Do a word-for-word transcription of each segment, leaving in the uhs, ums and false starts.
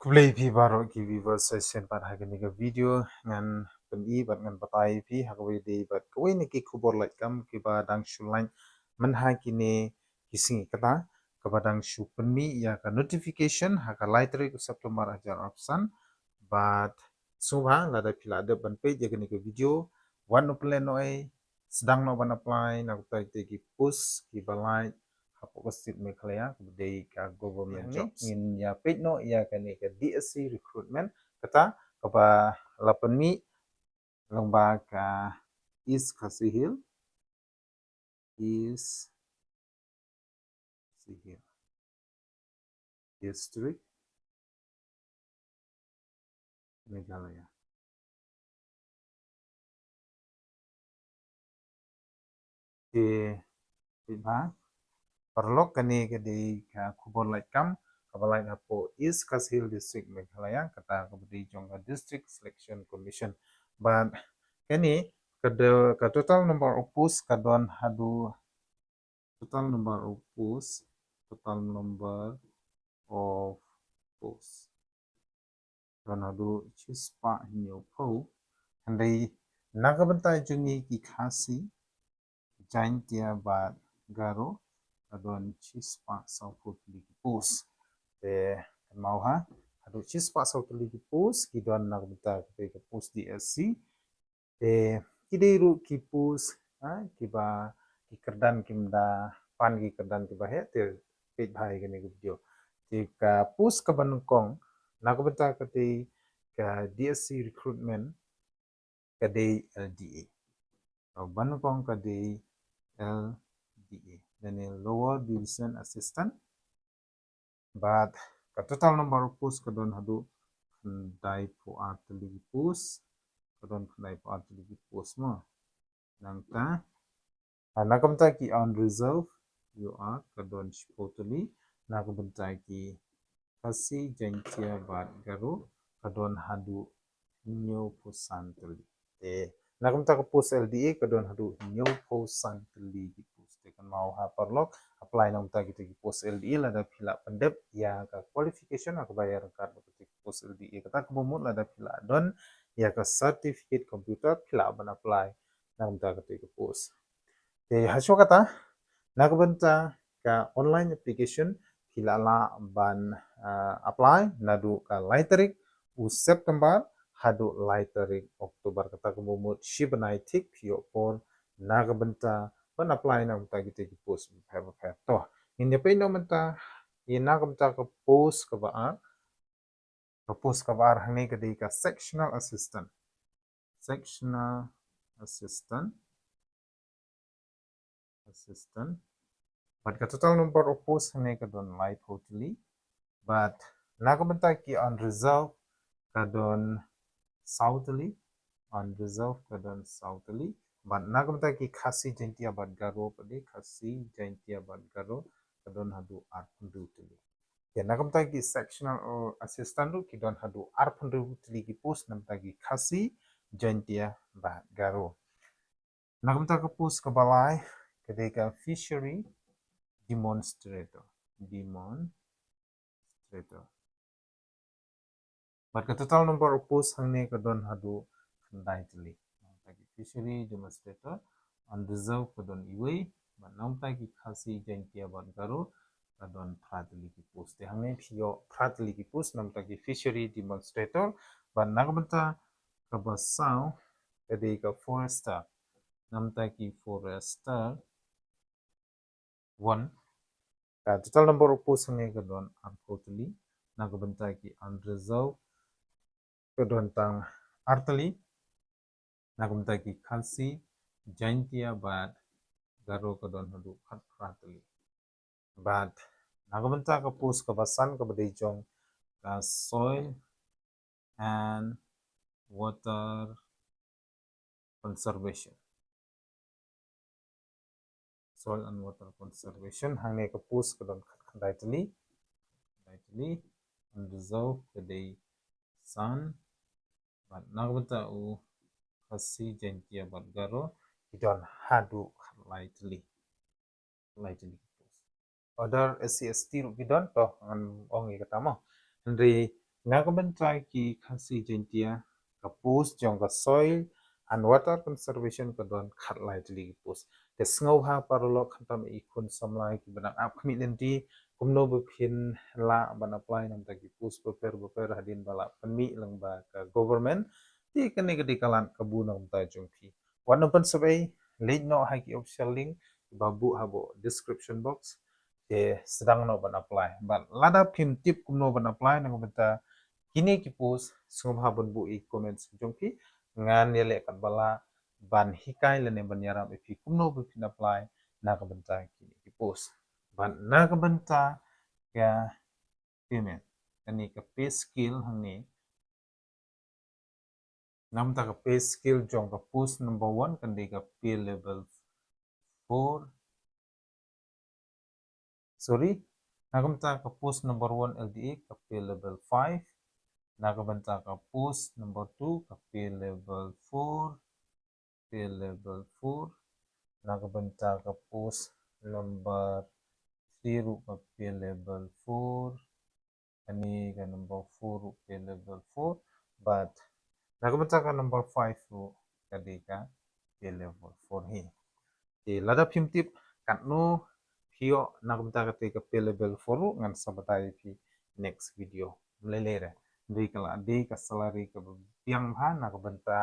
Khublei phi baroh ki viewers, sa shisien pat ha kane ka video ngan pyni bad ngan batai phi ha kaba ïadei bad kawei na ki khubor laitkam kiba dang shu lait mynha kine ki sngi, kata kaba dang shu pynmih ïa ka notification ha ka lai tarik u September hajar arphew san. Bad sngewbha lada phi la dep ban peit ïa kane ka video, wat noh pynlehnohei, sdang noh ban apply na ka bynta kita ki post kiba lait hapoh ka state Meghalaya kaba dei ka government jobs. Ngin ïa peit noh ïa kane ka D S C recruitment, kata kaba la pynmih lyngba ka East Khasi Hills, East Khasi Hills District, Meghalaya. Te, te ba paralok, kane ka dei ka khubor laitkam kaba lait hapoh East Khasi Hills District, Meghalaya, kata kaba dei jong ka District Selection Commission. Bad kane ka de, ka total number of post ka don haduh, total number of post, total number of post don haduh shispah hynñiewphew. Hynrei na ka bynta jong ngi ki Khasi, Jaintia bad Garo, ka don shispah sawphew tylli ki post. Te kynmaw ha, haduh shispah sawphew tylli ki post ki don na ka bynta kata ka post D S C. Te ki dei ruh ki post, ha, kiba ki kyrdan kim da pan ki kyrdan kiba heh, te peit bha ïa kane ka video. Te ka post kaba nyngkong na ka bynta kata ka D S C recruitment ka dei L D A. Kaba nyngkong ka dei L D A, lane Lower Division Assistant. Bad ka total number of post ka don haduh khyndaiphew ar tylli ki post, ka don khyndaiphew ar tylli ki post mo. Nangta, ha, na ka bynta ki unreserved U R ka don shiphew tylli, na ka bynta ki Khasi, Jaintia bad Garo ka don haduh hynñiewphew san tylli. Te na ka bynta ka post L D A ka don haduh hynñiewphew san tylli ki post. Te kynmaw ha paralok, apply na ka bynta kita ki post L D A lada phi la pyndep ïa ka qualification ha kaba ïa ryngkat bad kita ki post L D A. Kata kaba mut lada phi la don ïa ka certificate computer phi lah ban apply na ka bynta kita ki post. Te ha shuwa kata, na ka bynta ka online application phi lah lah ban, ah, apply naduh ka lai tarik u September haduh lai tarik October, kata kaba mut shi bnai thik phi ïoh por na ka bynta ban apply na ka bynta kita ki post bapher bapher. To, ngin ïa peit noh mynta ïa na ka bynta ka post kaba ar. Ka post kaba ar hangne ka dei ka sectional assistant. Sectional assistant. Assistant. Bad ka total number of post hangne ka don laiphew tylli. Bad na ka bynta ki unreserved ka don saw tylli. Unreserved ka don saw tylli. Bad na ka bynta ki Khasi, Jaintia bad Garo pat de, Khasi, Jaintia bad Garo ka don haduh arphew hynriew tylli. Te na ka bynta ki sectional, uh, assistant ruh ki don haduh arphew hynriew tylli ki post na ka bynta ki Khasi, Jaintia bad Garo. Na ka bynta ka post kaba lai ka dei ka fishery demonstrator. Demonstrator. Bad ka total number of post hangne ka don haduh khyndai tylli. Na ka bynta ki fishery demonstrator, unreserved ka don iwei, bad na ka bynta ki Khasi, Jaintia bad Garo ka don phra tylli ki post. Te hangne phi ïoh phra tylli ki post na ka bynta ki fishery demonstrator, bad na ka bynta kaba saw ka dei ka forester. Na ka bynta ki forester one, ka total number of post hangne ka don arphew tylli, na ka bynta ki unreserved ka don tang ar tylli, na ka bynta ki Khasi, Jaintia bad Garo ka don haduh khatphra tylli. Bad na ka bynta ka post kaba san kaba dei jong ka soil and water conservation. Soil and water conservation. Hangne ka post ka don khatkhyndai tylli. Khatkhyndai tylli. Unreserved ka dei san. Bad na ka bynta u Khasi, Jaintia bad Garo ki don haduh khatlai tylli. Lai tylli ki post. Other S C S T ruh ki don, to ngan ong ïa kata mo. Hynrei Na ka bynta ki Khasi Jaintia, ka post jong ka Soil and Water Conservation ka don khatlai tylli ki post. Te sngewbha paralok, khamtam i khun samla kiba nang ap khmih lynti, kumno ba phin lah ban apply na ka bynta ki post bapher bapher hadien ba la pynmih lang ba ka government. Te kane ka dei ka lad kabu na ka bynta jong phi. Wat nang pynsep ei, leit noh ha ki official link ba buh hapoh description box. Te sdang noh ban apply. Bad lada phim tip kumno ban apply na ka bynta kine ki post, sngewbha ban buh i comment section jong phi. Ngan ïaleh katba lah ban hikai lane ban ïarap ïa phi kumno ba phin apply na ka bynta kine ki post. Bad na ka bynta ka payment, kane ka pay scale hangne, na ka bynta ka pay scale jong ka post number one kan dei ka pay level four. Sorry, na ka bynta ka post number one L D A ka pay level five. Na ka bynta ka post number two ka pay level four, pay level four. Na ka bynta ka post number three ruh ka pay level four. Kane ka number four ruh pay level four. Bad na ka bynta ka number five ruh ka dei ka pay level four hi. Te lada phim tip katno phi ïoh na ka bynta kata ka pay level four ruh, ngan sa batai ïa phi next video. Ym lei lei re. Dei ka la dei ka salary kaba biang bha na ka bynta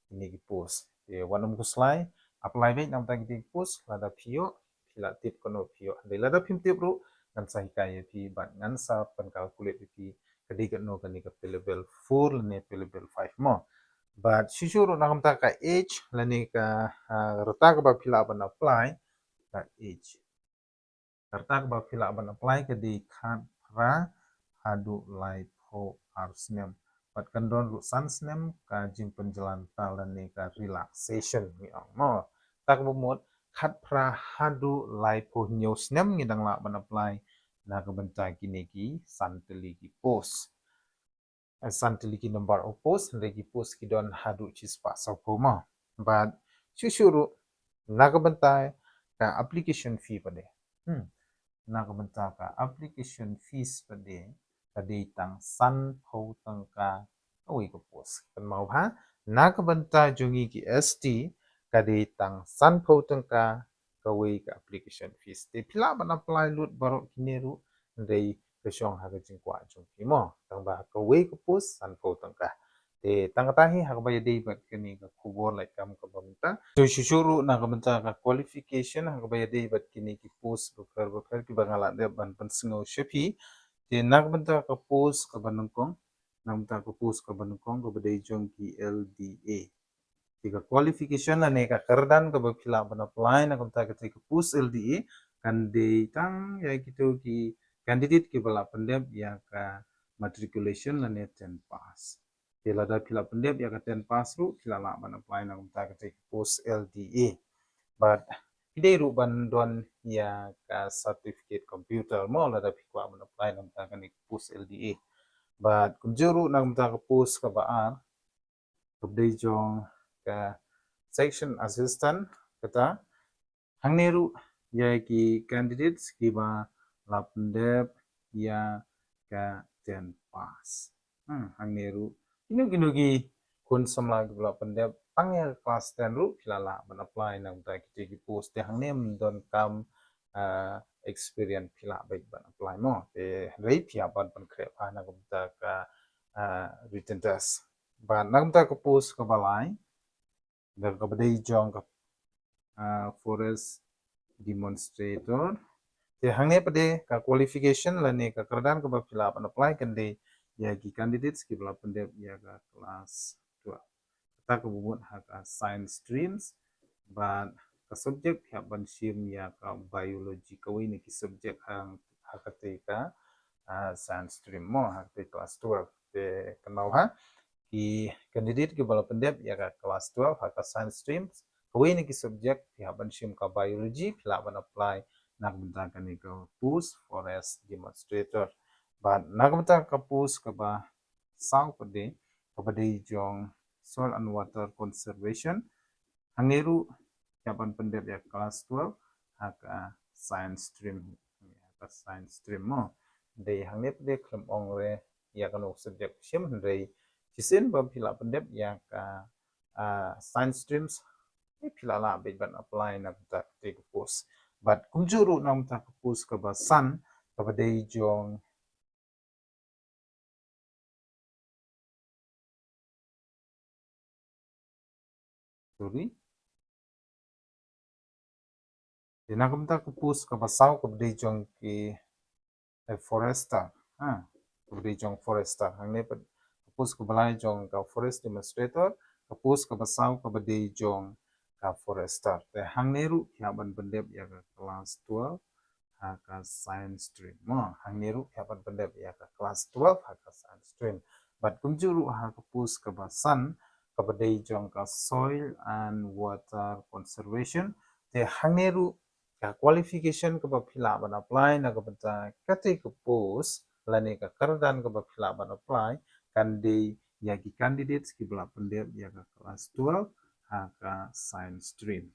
kine ki post. Te wat nym khuslai, apply beit na ka bynta kine ki post, lada phi ïoh, phi la tip katno phi ïoh. Hynrei lada phim tip ruh, ngan sa hikai ïa phi bad ngan sa pyn-calculate ïa phi ka dei katno kane ka pay level four lane pay level five mo. Bad shuh shuh ruh na ka bynta ka age lane ka, ah, rta kaba phi lah ban apply, ka age. Ka rta kaba phi lah ban apply ka dei khatphra haduh laiphew ar snem. Bad kan don ruh san snem ka jingpynjlan rta lane ka relaxation ngi ong mo. Kata kaba mut khatphra haduh laiphew hynñiew snem ngi dang lah ban apply na ka bynta kine ki san tylli ki post. Eh, san tylli ki number of post, hynrei ki post ki don haduh shispah sawphew mo. Bad shuh shuh ruh na ka bynta ka application fee pat de. Hmm. Na ka bynta ka application fees pat de ka dei tang sanphew tyngka kawei ka post. Kynmaw bha, na ka bynta jong ngi ki S T ka dei tang sanphew tyngka kawei ka application fees. Te phi lah ban apply lut baroh kine ruh, hynrei ka shong ha ka jingkwah jong phi mo. Tang ba kawei ka post sanphew tyngka. Te tang kata hi ha kaba ïadei bad kane ka khubor lait kam kaba mynta. To shuh shuh ruh na ka bynta ka qualification ha kaba ïadei bad kine ki post bapher bapher kiba nga la dep ban pynsngew sha phi. Te na ka bynta ka post kaba nyngkong, na ka bynta ka post kaba nyngkong kaba dei jong ki L D A. Te ka qualification lane ka kyrdan kaba phi lah ban apply na ka bynta kata ka post L D A kan dei tang ïa kito ki candidate kiba la pyndep ïa ka matriculation lane ten pass. Te lada phi la pyndep ïa ka ten pass ruh phi la lah ban apply na ka bynta kata ka post L D A. Bad phi dei ruh ban don ïa ka certificate computer mo lada phi kwah ban apply na ka bynta kane ka post L D A. Bad kumjuh ruh na ka bynta ka post kaba ar, kaba dei jong ka section assistant, kata hangne ruh ïa ki candidates kiba la pyndep ïa ka ten pass. Hmm, hangne ruh kino kino ki khun samla kiba la pyndep tang ïa ka class ten ruh phi la lah ban apply na ka bynta kita ki post. Te hangne ym donkam, ah, experience, phi lah beit ban apply mo. Te hynrei phi hap ban pynkhreh bha na ka bynta ka, ah, written test. Bad na ka bynta ka post kaba lai, kaba dei jong ka, ah, forest demonstrator. Te hangne pat de ka qualification lane ka kyrdan kaba phi lah ban apply kan dei ïa ki candidates kiba la pyndep ïa ka class twelve. Kata kaba mut ha ka science streams, bad ka subject phi hap ban shim ïa ka biology, kawei na ki subject ha, ha kata ka, ah, science stream mo, ha kata class twelve. Te kynmaw ha, ki candidate kiba la pyndep ïa ka class twelve ha ka science streams, kawei na ki subject phi hap ban shim ka biology, phi lah ban apply na ka bynta kane ka post forest demonstrator. Bad na ka bynta ka post kaba saw pat de, kaba dei jong soil and water conservation, hangne ruh phi hap ban pyndep ïa ka class twelve ha ka science stream, ha ka science stream mo. Dei hangne pat de khlem ong re ïa kano ka subject phi shim, hynrei shisien ba phi lah pyndep ïa ka, ah, science streams, phi lah lah beit ban apply na ka bynta katei ka post. Bad kumjuh ruh na ka bynta ka post kaba san, kaba dei jong Sorry. Te na ka bynta ka post kaba saw kaba dei jong ki, eh, forester. Ha, kaba dei jong forester. Hangne pat ka post kaba lai jong ka forest administrator, ka post kaba saw kaba dei jong ka forester. Te hangne ruh phi hap ban pyndep ïa ka class twelve ha ka science stream. Mo, hangne ruh phi hap ban pyndep ïa ka class twelve ha ka science stream. Bad kumjuh ruh ha ka post kaba san, kaba dei jong ka soil and water conservation. Te hangne ruh ka qualification kaba phi lah ban apply na ka bynta katei ka post, lane ka kyrdan kaba phi lah ban apply, kan dei ïa ki candidates kiba lah pyndep ïa ka class twelve ha ka science stream.